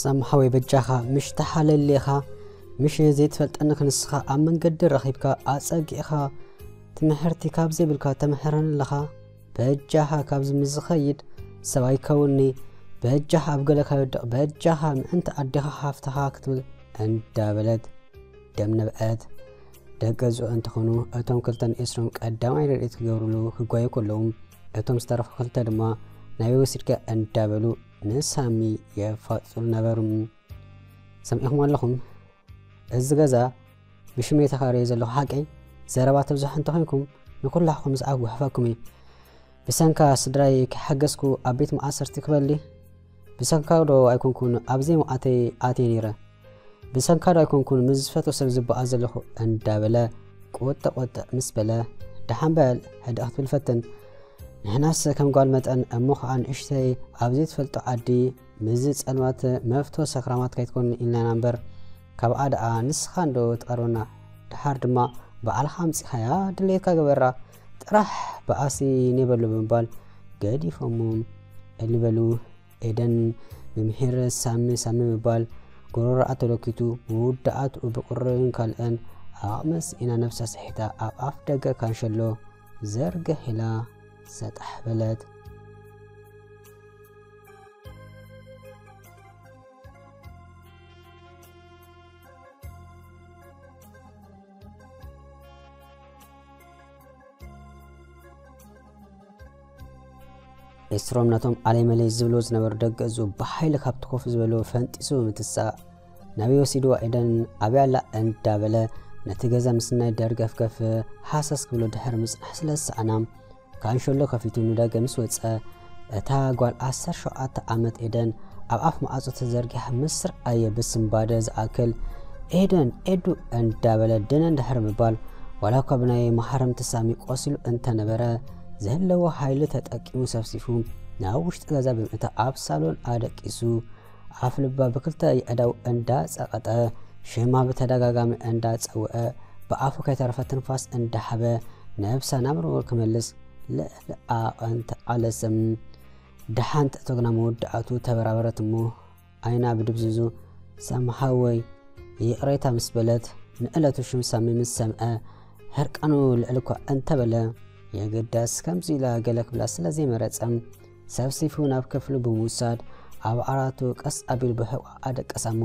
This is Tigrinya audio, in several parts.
ሳሚ ሓወይ፣ በጃኻ፣ ምሽ ተሓለሌኻ፣ ምሽ ዘይትፈልጠኒ ክንስኻ ኣብ መንገዲ ረኺብካ ኣጸጊዕኻ፣ ትምህርቲ ካብ ዘይብልካ ተምህረኒ ኣለኻ። በጃኻ፣ ካብዚ ምስ ዝኸይድ ሰብ ኣይከውኒ። በጃኻ፣ ኣብ ገለ ከይወድቕ፣ በጃኻ፣ ምእንቲ ኣዴኻ ሃፍትኻ ክትብል እንዳበለት ደም ነብዐት። ደቂ ገዝኡ እንትኾኑ፣ እቶም ክልተ ንኤስሮም ቀዳማይ ረድኤት ክገብርሉ ክጓዩ ከለዉ፣ እቶም ዝተረፉ ክልተ ድማ ናበይ ወሲድካ እንዳበሉ ንሳሚ የፋጥጡሉ ነበሩ። ሰሚዕኹም ኣለኹም? እዚ ገዛ ብሽመይ ተኻርየ ዘለኹ ሓቀይ? ዘረባ ተብዝሑ እንተኾይንኩም ንኩላኹም ዝኣጉሕፈኩም እዩ። ብሰንካ ስድራይ ከይሓገዝኩ ኣብ ቤት መኣሰርቲ ክበሊ? ብሰንካ ዶ ኣይኮንኩን ኣብ ዘይመዓተይ ኣትየ ነይረ? ብሰንካ ዶ ኣይኮንኩን ምስ ዝፈትዎ ሰብ ዝበኣ ዘለኹ? እንዳበለ ቁጥዕ ቁጥዕ ምስ በለ፣ ደሓን በል፣ ሕድእ ክትብል ፈትን። ንሕናስ ከም ጓል መጠን እሞ ኸዓ ንእሽተይ ኣብ ዘይትፈልጦ ዓዲ ምስዚ ጸልማት መፍቶ ሰክራማት ከይትኮን ኢልና ኢና እምበር፣ ካብኣ ደኣ ንስኻ እንዶ ትቐርበና። ደሓር ድማ ባዕልኻ ኣምጺኻያ ድሌትካ ገበራ ጥራሕ፣ ብኣሲ ኔበሎ ብምባል ገዲፎሞም እልበሉ። ኤደን ብምሒር ሳሚ ሳሚ ምባል ጎረሮኣ ተለኪቱ፣ መወዳእትኡ ብቁርን ካልእን ዓቕሚ ስኢና ነብሳ ስሒታ ኣብ ኣፍ ደገ ካንሸሎ ዘርግሕ ኢላ ሰጣሕ በለት። ኤስሮም ነቶም ኣለይ መለይ ዝብልዎ ዝነበሩ ደቂ ገዝኡ ብሓይሊ ካብቲ ኮፍ ዝበልዎ ፈንጢሱ ብምትሳእ፣ ናበይ ወሲድዋ ኤደን፣ ኣበይ ኣላ እንዳበለ ነቲ ገዛ ምስናይ ደርገፍገፍ ሃሰስ ክብሎ ድሕሪ ምጽናሕ ስለ ዝሰኣና፣ ካንሸሎ ከፊቱ ንደገ ምስ ወጸ፣ እታ ጓል ዓሰርተ ሸውዓተ ዓመት ኤደን ኣብ ኣፍ ማዕጾ ተዘርጊሓ ምስ ረኣየ ብስንባደ ዝኣክል፣ "ኤደን፣ ኤዱ" እንዳበለ ደነ እንድሕሪ ምባል፣ ዋላ እኳ ብናይ መሃረምቲ ሳሚ ቆሲሉ እንተነበረ፣ ዘለዎ ሓይሊ ተጠቂሙ ሰፍሲፉ ናብ ውሽጢ ገዛ ብምእታው ኣብ ሳሎን ኣደቂሱ፣ ኣፍ ልባ ብክልተ የእዳው እንዳጸቐጠ፣ ሽማ ብተደጋጋሚ እንዳጸውዐ፣ ብኣፉ ከይተረፈ ትንፋስ እንዳሓበ፣ ነብሳ ናብ ንቡር ክመልስ ልዕሊ ዓቐን ተቓለሰ። ደሓን ትእቶ ግና መወዳእቱ ተበራበረት እሞ፣ ዓይና ብድብዝዙ፣ "ሳሚ ሓወይ፣ ይቕሬታ" ምስ በለት፣ ንዕለቱ ሽም ሳሚ ምስ ሰምዐ፣ ህርቃኑ ልዕል እኳ እንተበለ፣ የግዳስ ከምዚ ኢላ ገለ ክብላ ስለ ዘይመረጸ፣ ሰብሲፉ ናብ ክፍሉ ብምውሳድ፣ ኣብ ዓራቱ ቀስ ኣቢሉ ብሕቋ ኣደቀሳ እሞ፣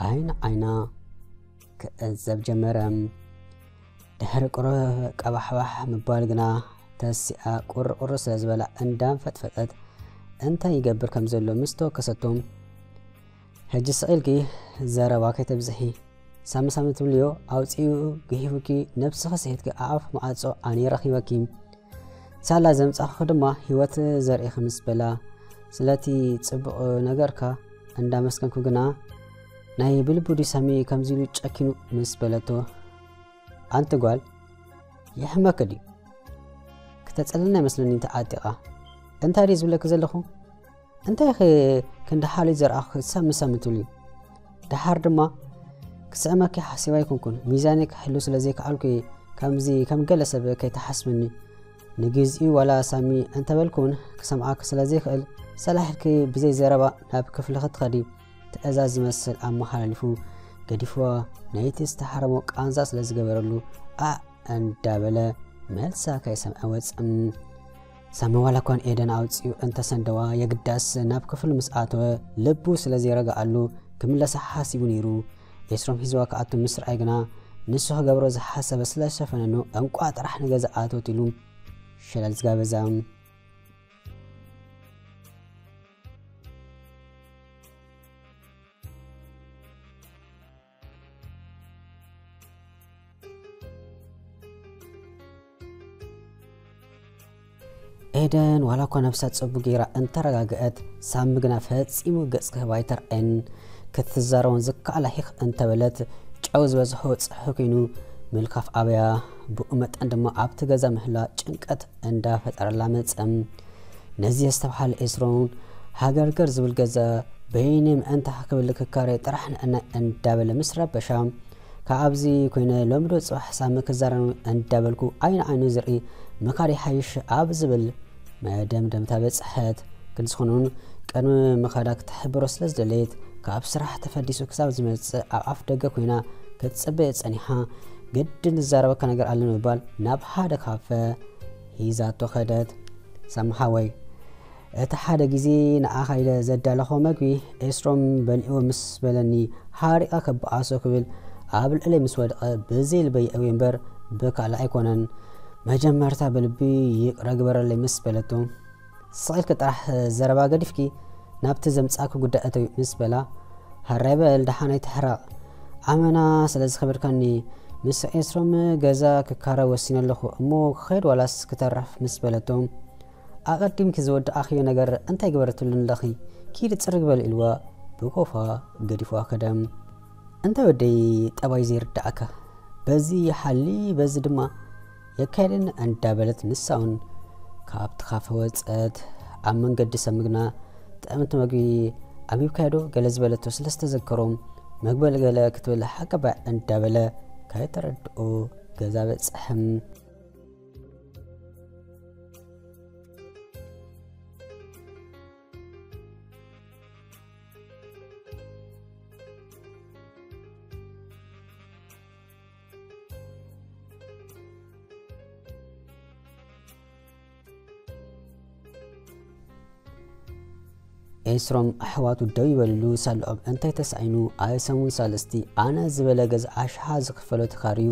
ዓይኒ ዓይና ክዕዘብ ጀመረ። ድሕሪ ቁሩብ ቀባሕባሕ ምባል ግና፣ ተሲኣ ቁርቁር ስለ ዝበላ እንዳንፈጥፈጠት፣ እንታይ ይገብር ከም ዘሎ ምስ ተወከሰቶ፣ "ሕጂ ስቕ ኢልኪ ዘረባ ከይተብዝሒ። ሳሚ ሳሚ ትብልዮ ኣውጺኡ ግሂፉኪ፣ ነብስኺ ስሒትኪ፣ ኣፍ ማዕጾ ኣነ ረኺበኪ። ሳላ ዘምጻኹኺ ድማ ህይወት ዘርእኺ" ምስ በላ፣ ስለቲ ጽቡቕ ነገርካ እንዳመስገንኩ ግና፣ "ናይ ብልቡ ድዩ ሳሚ ከምዚ ኢሉ ጨኪኑ?" ምስ በለቶ፣ "ኣንቲ ጓል፣ ይሕመኪ ድዩ? ክተጸልለና ይመስለኒ ተዓጢቓ። እንታይ ድዩ ዝብለኪ ዘለኹ? እንታይ ኢኺ ክንዲ ሓልዮት ዘርኣኹ ሳሚ ሳሚ ትብሊ? ደሓር ድማ ክስዕመኪ ሓሲበ ኣይኮንኩን፣ ሚዛነይ ክሕሉ ስለ ዘይከኣልኩ እየ ከምዚ ከም ገለ ሰብ ከይትሓስብኒ። ንግዜኡ ዋላ ሳሚ እንተበልኩ እውን ክሰምዓኪ ስለ ዘይክእል፣ ሰላሕ ኢልኪ ብዘይ ዘረባ ናብ ክፍልኺ ትኸዲ" ትእዛዝ ዝመስል ኣመሓላሊፉ ገዲፍዋ፣ ነይቲ ዝተሓረሞ ቃንዛ ስለ ዝገበረሉ ኣዕ እንዳበለ መልሳ ከይሰምዐ ወጸ። ሳሚ ዋላ እኳ ንኤደን ኣውጺኡ እንተሰንደዋ፣ የግዳስ ናብ ክፍሉ ምስ ኣተወ፣ ልቡ ስለ ዘይረግኣሉ ክምለሳ ሓሲቡ ነይሩ። ኤስሮም ሒዝዋ ክኣቱ ምስ ረኣየ ግና፣ ንሱ ክገብሮ ዝሓሰበ ስለ ዝሸፈነሉ፣ "እንቋዕ ጥራሕ ንገዛ ኣተወት" ኢሉ ሸለል ዝጋበዛ። ኤደን ዋላ እኳ ነብሳ ጸቡ ገይራ እንተረጋግአት፣ ሳሚ ግና ፈጺሙ ገጽ ክህባ ኣይተርኣየን። ክትዛረቦን ዝከኣላ ሂኽ እንተበለት፣ ጨው ዝበዝሖ ጽሑ ኮይኑ ምልካፍ ኣበያ፣ ብኡ መጠን ድማ ኣብቲ ገዛ ምህላ ጭንቀት እንዳፈጠረላ መጸ። ነዚ የስተብሃለ ኤስሮን፣ ሃገርገር ዝብል ገዛ በይነ ምእንታ ክብል ክካረ ጥራሕ ንዕና እንዳበለ ምስ ረበሻ፣ ካብዚ ኮይነ ሎሚ ዶ ጽባሕ ሳሚ ክዛረብ እንዳበልኩ ዓይኒ ዓይኑ ዝርኢ ምኻድ ይሓይሽ ኣብ ዝብል መደምደምታ በጽሐት። ግን ዝኾኑን ቅድሚ ምኻዳ ክትሕብሮ ስለ ዝደለየት፣ ካብ ስራሕ ተፈዲሱ ክሳብ ዝመጽእ ኣብ ኣፍ ደገ ኮይና ክትጽበዮ ጸኒሓ። ግድን ዝዛረበካ ነገር ኣሎ ንምባል ናብ ሓደ ካፈ ሂዛቶ ከደት። ሳምሓወይ፣ እቲ ሓደ ግዜ ንዓኻ ኢለ ዘዳለኹ መግቢ ኤስሮም በሊዕዎ ምስ በለኒ፣ ሓሪቐ ክበኣሶ ክብል ኣብ ልዕለይ ምስ ወደቐ፣ ብዘይ ልበይ የእውየ እምበር ብካልእ ኣይኮነን። መጀመርታ ብልቢ ይቕረ ግበረለይ ምስ በለቶ፣ ስቕ ኢልኪ ጥራሕ ዘረባ ገዲፍኪ ናብቲ ዘምጻእኪ ጉዳይ እተዊ ምስ በላ፣ ሃራይ በል ደሓን ኣይትሕረቕ፣ ኣመና ስለ ዝኸበድካኒ፣ ምስ ኤስሮም ገዛ ክካረ ወሲነ ኣለኹ፣ እሞ ክኸይድ ዋላስ ክተርፍ ምስ በለቶ፣ ኣቐዲምኪ ዝወዳእኽዮ ነገር እንታይ ገበረትሉን ኣለኺ? ኪዲ ጽርግ በል ኢልዋ ብኮፋ ገዲፍዋ ከደ። እንታይ ወደይ ጠባይ ዘይርዳእካ? በዚ ይሓሊ በዚ ድማ የካየደኒ እንዳበለት ንሳውን ካብቲ ካፈ ወጸት። ኣብ መንገዲ ሰምግና ጥዕምቲ መግቢ ኣንቢብካዮ ዶ ገለ ዝበለቶ ስለ ዝተዘከሮም መግበል ገለ ክትብል ሓቀባይ እንዳበለ ከይተረድኦ ገዛ በጽሕም። ኤስሮም ኣሕዋቱ ደው ይበልሉ ሳልኦም እንታይ ተሳኢኑ ኣይሰሙን ሳልስቲ ኣነ ዝበለ ገዛ ኣሽሓ ዝኽፈሎ ተኻርዩ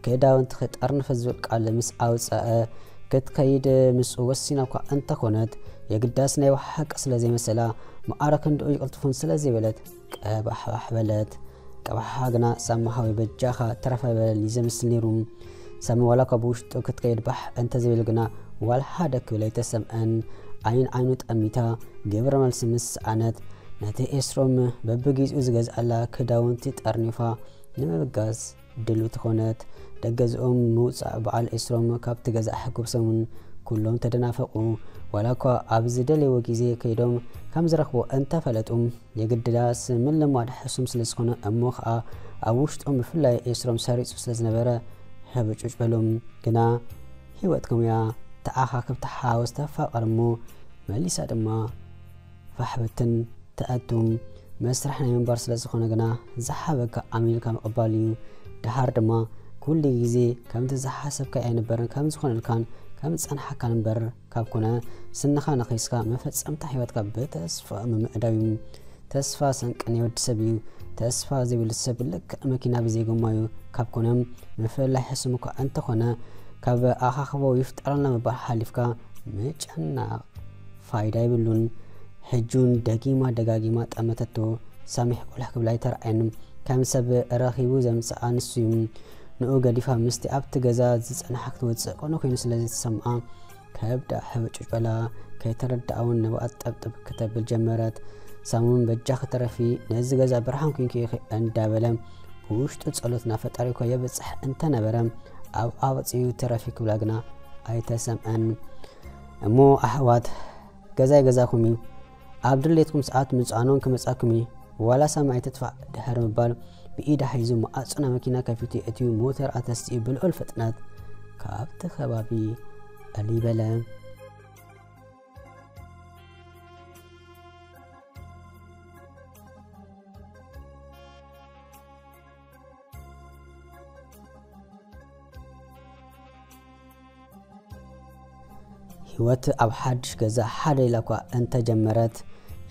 ክዳውንቲ ክጠርንፈ ዝብል ቃል ምስ ኣውፀአ ክትከይድ ምስኡ ወሲና እኳ እንተኾነት የግዳስ ናይ ወሓቂ ስለ ዘይመሰላ መኣረ ክንድኡ ይቕልጥፉን ስለ ዘይበለት ቀባሕባሕ በለት። ቀባሓ ግና ሳማሃዊ በጃኻ ተረፈ በለኒ ዘምስል ነይሩ። ሳሚ ዋላ እኳ ብውሽጡ ክትከይድ ባሕ እንተዝብል ግና ዋላ ሓደ ክብል ኣይተሰምዐን። ዓይን ዓይኑ ጠሚታ ግብረ መልሲ ምስ ሰኣነት ነቲ ኤስሮም በብጊዜኡ ዝገዝኣላ ክዳውንቲ ጠርኒፋ ንምብጋስ ድልውቲ ኮነት። ደገዝኦም ምውጻእ በዓል ኤስሮም ካብቲ ገዛ ኣሕጉሶምን ኩሎም ተደናፈቑ። ዋላ እኳ ኣብ ዝደለይዎ ግዜ ከይዶም ከም ዝረኽቦ እንተፈለጡ የግድዳስ ምልማድ ሕሱም ስለ ዝኾነ እሞ ኸኣ ኣብ ውሽጦም ብፍላይ ኤስሮም ሰሪጹ ስለ ዝነበረ ህብጩጭ በሎም። ግና ህይወት ከሙያ ተኣኻኽብ ተሓዋወስ ተፋቐር እሞ መሊሳ ድማ ፋሕበትን ተኣቱም መስርሕ ናይ ምንባር ስለ ዝኾነ ግና ዝሓበካ ኣሚንካ ምቕባል እዩ። ደሓር ድማ ኩሉ ግዜ ከምቲ ዝሓሰብካዮ ኣይነበረን ከም ዝኾነልካን ከም ዝጸንሓካን እምበር ካብ ኮነ ስንኻ ነኺስካ መፈጸምታ ህይወትካ ብተስፋ ምምዕዳው እዩ። ተስፋ ሰንቂ ናይ ወዲ ሰብ እዩ። ተስፋ ዘይብሉ ሰብ ልክዕ መኪና ብዘይ ጎማ እዩ። ካብ ኮነ ምፍልላይ ሕሱም እኳ እንተኾነ ካብ ኣኻኽቦ ይፍጠረልና ምባል ሓሊፍካ ምጭናቕ ፋይዳ የብሉን። ሕጂ እውን ደጊማ ደጋጊማ ጠመተቶ። ሳሚሕ ቁልሕ ክብላ ኣይተርኣየን። ከም ሰብ ረኺቡ ዘምጽኣ ንሱ እዩ። ንኡ ገዲፋ ምስቲ ኣብቲ ገዛ ዝጸንሓ ክትወጽእ ቅኑዕ ኮይኑ ስለ ዘይተሰምዓ ከብዳ ሕብጭጭ በላ። ከይተረድኣ እውን ንብኣ ጠብጥብ ክተብል ጀመረት። ሳሙን በጃኺ ተረፊ ነዚ ገዛ ብርሃን ኮንኪ ኢኺ እንዳበለ ብውሽጡ ጸሎት ናብ ፈጣሪ እኳ የብጽሕ እንተነበረ ኣብ ኣቕጺኡ ተረፊ ክብላ ግና ኣይተሰምዐን። እሞ ኣሕዋት ገዛይ ገዛኹም እዩ። ኣብ ድሌትኩም ሰዓት ምጽኣኖን ክመጻኩም እዩ። ዋላ ሳሚ ኣይትጥፋእ ድሕሪ ምባል ብኢዳ ሒዙ ማዕጾ ናይ መኪና ከፊቱ የእትዩ ሞተር ኣተስኡ ብልዑል ፍጥነት ካብቲ ከባቢ ዕልይ በለ። ህይወት ኣብ ሓድሽ ገዛ ሓደ ኢላ እኳ እንተጀመረት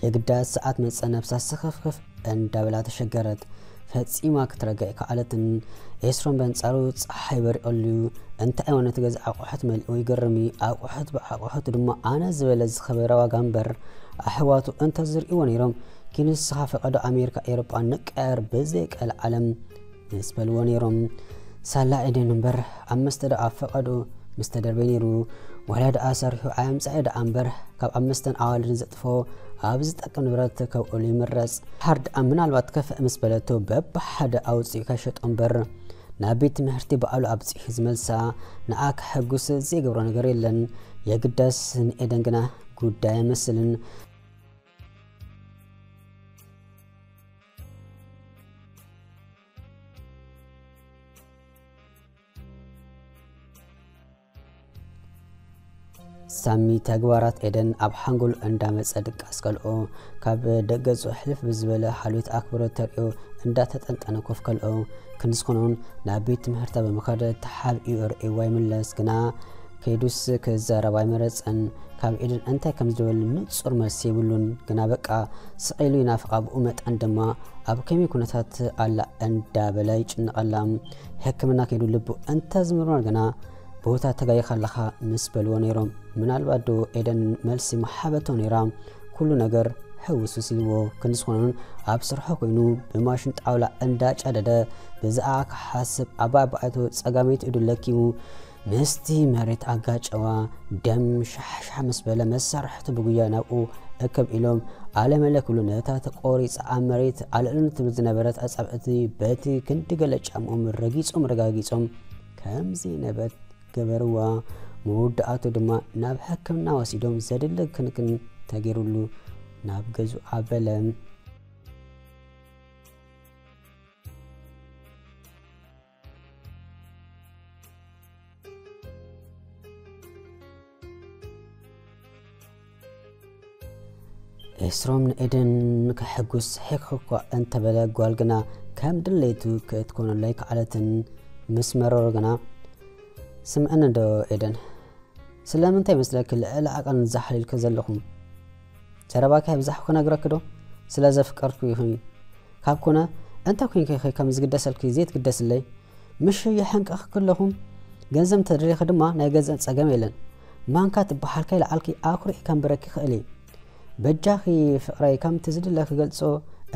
የግዳ ሰዓት መጸ ነብሳ ስኽፍኽፍ እንዳበላ ተሸገረት። ፈጺማ ክትረግዕ ከኣለትን። ኤስሮም በንጻሩ ጸሓይ በሪቐሉ እዩ። እንታይ እሞ ነቲ ገዛ ኣቑሑት መሊኡ ይገርም እዩ። ኣቑሑት ብኣቑሑት ድማ ኣነ ዝበለ ዝኸበረ ዋጋ እምበር ኣሕዋቱ እንተዝርእይዎ ነይሮም ግን ንስኻ ፈቐዶ ኣሜሪካ ኤውሮጳ ንቀያየር ብዘይ ቀልዓለም ምስ በልዎ ነይሮም። ሳላ ኤደን እምበር ኣብ መስተ ደኣ ኣብ ፈቐዶ ምስ ተደርበየ ነይሩ። ዋላ ደኣ ሰሪሑ ኣየምጻኤ ደኣ እምበር ካብ ኣብ መስተን ኣዋልድን ዘጥፍኦ ኣብ ዝጠቅም ንብረት ከውዕሉ ይምረጽ። ሓር ደኣ ምናልባት ከፍእ ምስ በለቶ በብሓደ ኣውጺኡ ከይሸጦ እምበር ናብ ቤት ትምህርቲ በዓሉ ኣብጺሑ ዝመልሳ ንኣ ከሐጉስ ዘይገብሮ ነገር የለን። የግዳስ ንኤደን ግና ጉዳይ ኣይመስልን። ሳሚ ተግባራት ኤደን ኣብ ሓንጎሉ እንዳመጸ ድቃስ ከልኦ፣ ካብ ደገጹ ሕልፍ ብዝበለ ሓልዮት ኣክብሮት ተርእዮ እንዳተጠንጠነ ኮፍ ከልኦ፣ ክንዲ ዝኾኖን ናብ ቤት ትምህርታ ብምኻድ ተሓቢኡ ርእይዋ ይምለስ። ግና ከይዱስ ክዛረብ ኣይመረጸን። ካብ ኤደን እንታይ ከም ዝደበሉ ንጹር መልሲ የብሉን። ግና በቃ ስቕ ኢሉ ይናፍቓ፣ ብኡ መጠን ድማ ኣብ ከመይ ኩነታት ኣላ እንዳበለ ይጭንቐላ። ሕክምና ከይዱ ልቡ እንተዝምርመር ግና ቦታ ተጋይኻ ኣለኻ ምስ በልዎ ነይሮም። ምናልባት ዶ ኤደን መልሲ ምሓበቶ ነይራ? ኩሉ ነገር ሕውስውስ ኢልዎ። ክንዲ ዝኾነን ኣብ ስርሖ ኮይኑ ብማሽን ጣውላ እንዳጫደደ ብዛኣ ክሓስብ ኣባይ ኣባይቶ ጸጋመይቲ ኢዱ ለኪሙ ምስቲ መሬት ኣጋጨዋ። ደም ሻሕሻሕ ምስ በለ መሳርሕቱ ብጉያ ናብኡ እከብ ኢሎም ኣለመለ ክብሉ ነታ ተቆሪጻ ኣብ መሬት ኣልዕልን ትብል ዝነበረት ኣጻብዕቲ በቲ ክንዲ ገለ ጫምኦም ረጊጾም ረጋጊጾም ከምዚ ነበረት ገበርዋ። መወዳእቱ ድማ ናብ ሕክምና ወሲዶም ዘድሊ ክንክን ተገይሩሉ ናብ ገዙ ኣበለ። ኤስሮም ንኤደን ከሐጉስ ሒኽ እኳ እንተበለ፣ ጓል ግና ከም ድሌቱ ክትኮነሉ ኣይከኣለትን። ምስ መረሮ ግና፣ ስምዕኒ ዶ ኤደን፣ ስለምንታይ ይመስለኪ ልዕሊ ዓቐን ዛሕሊልኪ ዘለኹም? ዘረባኪ ኣብዛሕኩ ክነግረኪ ዶ? ስለ ዘፍቀርኩ ይኹን ካብ ኮነ፣ እንታይ ኮንኪ ኢኺ ከም ዝግደሰልኪ ዘይትግደስለይ? ምሽ የሐንቀኽኪ ኣለኹም። ገንዘብ እንተደሊኺ ድማ ናይ ገንዘብ ጸገም የለን። ማንካ ትበሓልካ ይልዓልኪ ኣኩሪዕ ከንብረኪ ይኽእል እየ። በጃኺ ፍቕረይ ከምቲ ዝድለ ክገልጾ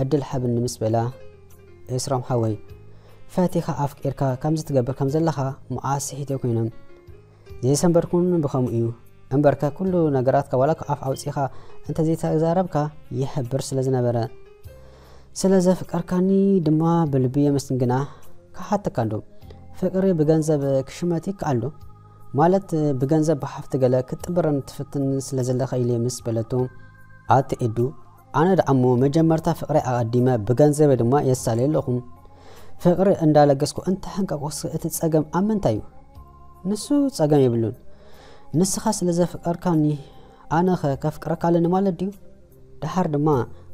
ዕድል ሓብኒ ምስ በላ፣ ኤስሮም ሓወይ፣ ፈቲኻ ኣፍቂርካ ከምዚ ትገብር ከም ዘለኻ መዓስ ስሒተ ኮይኖም ዘይሰንበድኩን ብኸምኡ እዩ። እምበርከ ኩሉ ነገራትካ ዋላ ካብ ኣፍ ኣውጺኻ እንተዘይተዛረብካ ይሕብር ስለ ዝነበረ፣ ስለ ዘፍቀርካኒ ድማ ብልቢ የመስግን። ግና ክሓተካ እንዶ፣ ፍቅሪ ብገንዘብ ክሽመት ይከኣል ዶ? ማለት ብገንዘብ ብሓፍቲ ገለ ክትጥብረኒ ትፍትን ስለ ዘለኻ ኢለ ምስ በለቶ፣ ኣቲ ኤዱ፣ ኣነ ደኣሞ መጀመርታ ፍቅሪ ኣቐዲመ ብገንዘበ ድማ የሳልየ ኣለኹ። ፍቅሪ እንዳለገስኩ እንተሕንቀቁስ እቲ ጸገም ኣብ ምንታይ እዩ? ንሱ ጸገም የብሉን። ንስኻ ስለ ዘፍቀርካኒ ኣነኸ ከፍቅረካ ኣለኒ ማለት ድዩ? ደሓር ድማ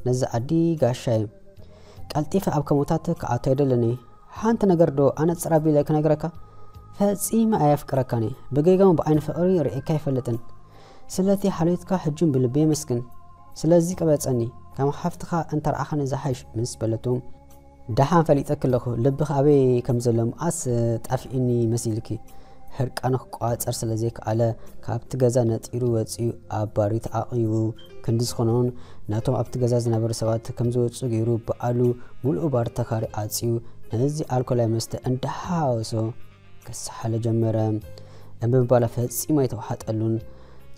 ነዚ ዓዲ ጋሻይ ቀልጢፈ ኣብ ከሞታት ክኣቱ ኣይደለኒ። ሓንቲ ነገር ዶ ኣነጽር ኣቢለ ክነግረካ? ፈጺመ ኣየፍቅረካን እየ። ብጌጋውን ብዓይኒ ፍቕሪ ርኤካ ኣይፈልጥን። ስለቲ ሓልዮትካ ሕጁን ብልቢ የመስግን። ስለዚ ቅበጸኒ፣ ከም ሓፍትኻ እንተረኣኻኒ ዝሓይሽ ምስ በለቱ፣ ደሓን ፈሊጠኪ ኣለኹ፣ ልብኺ ኣበይ ከም ዘሎ መዓስ ጠፊኡኒ መሲልኪ? ህርቃኑ ክቋጸር ስለ ዘይከኣለ ካብቲ ገዛ ነጢሩ ወጺኡ ኣብ ባር ተዓቒቡ። ክንዲ ዝኾኖን ነቶም ኣብቲ ገዛ ዝነበሩ ሰባት ከም ዝወጹ ገይሩ በዓሉ ምሉእ ባር ተኻሪ ዓጽዩ ነዚ ኣልኮላዊ መስተ እንዳሓወሶ ክሰሓሎ ጀመረ። እምቢ ምባላ ፈጺሙ ኣይተዋሓጠሉን።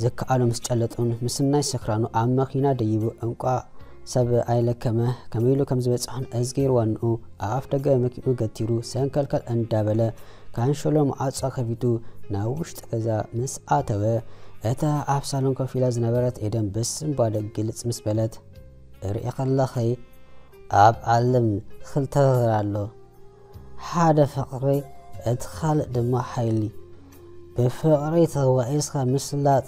ዝከኣሎ ምስ ጨለጡን ምስናይ ስኽራኑ ኣብ መኺና ደይቡ እንቋዕ ሰብ ኣይለከመ፣ ከመይ ኢሉ ከም ዝበጽሖን እዝጊር ዋንኡ ኣብ ኣፍ ደገ መኪንኡ ገቲሩ ሰንከልከል እንዳበለ ካንሸሎ ማዕጾ ከፊቱ ናብ ውሽጢ ገዛ ምስ ኣተወ፣ እታ ኣብ ሳሎን ኮፍ ኢላ ዝነበረት ኤደን ብስንባደ ግልጽ ምስ በለት፣ "ርኢ ከለኸይ ኣብ ዓለም ክልተ ነገር ኣሎ፣ ሓደ ፍቕሪ፣ እቲ ካልእ ድማ ሓይሊ። ብፍቕሪ ተዋኢስካ ምስላጥ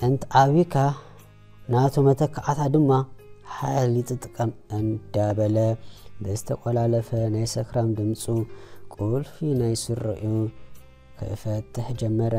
እንት ዓቢካ፣ ናቱ መተካዕታ ድማ ሓይሊ ትጥቀም" እንዳበለ ብዝተቆላለፈ ናይ ሰክራም ድምፁ ቁልፊ ናይ ስረኡ ክፈትሕ ጀመረ።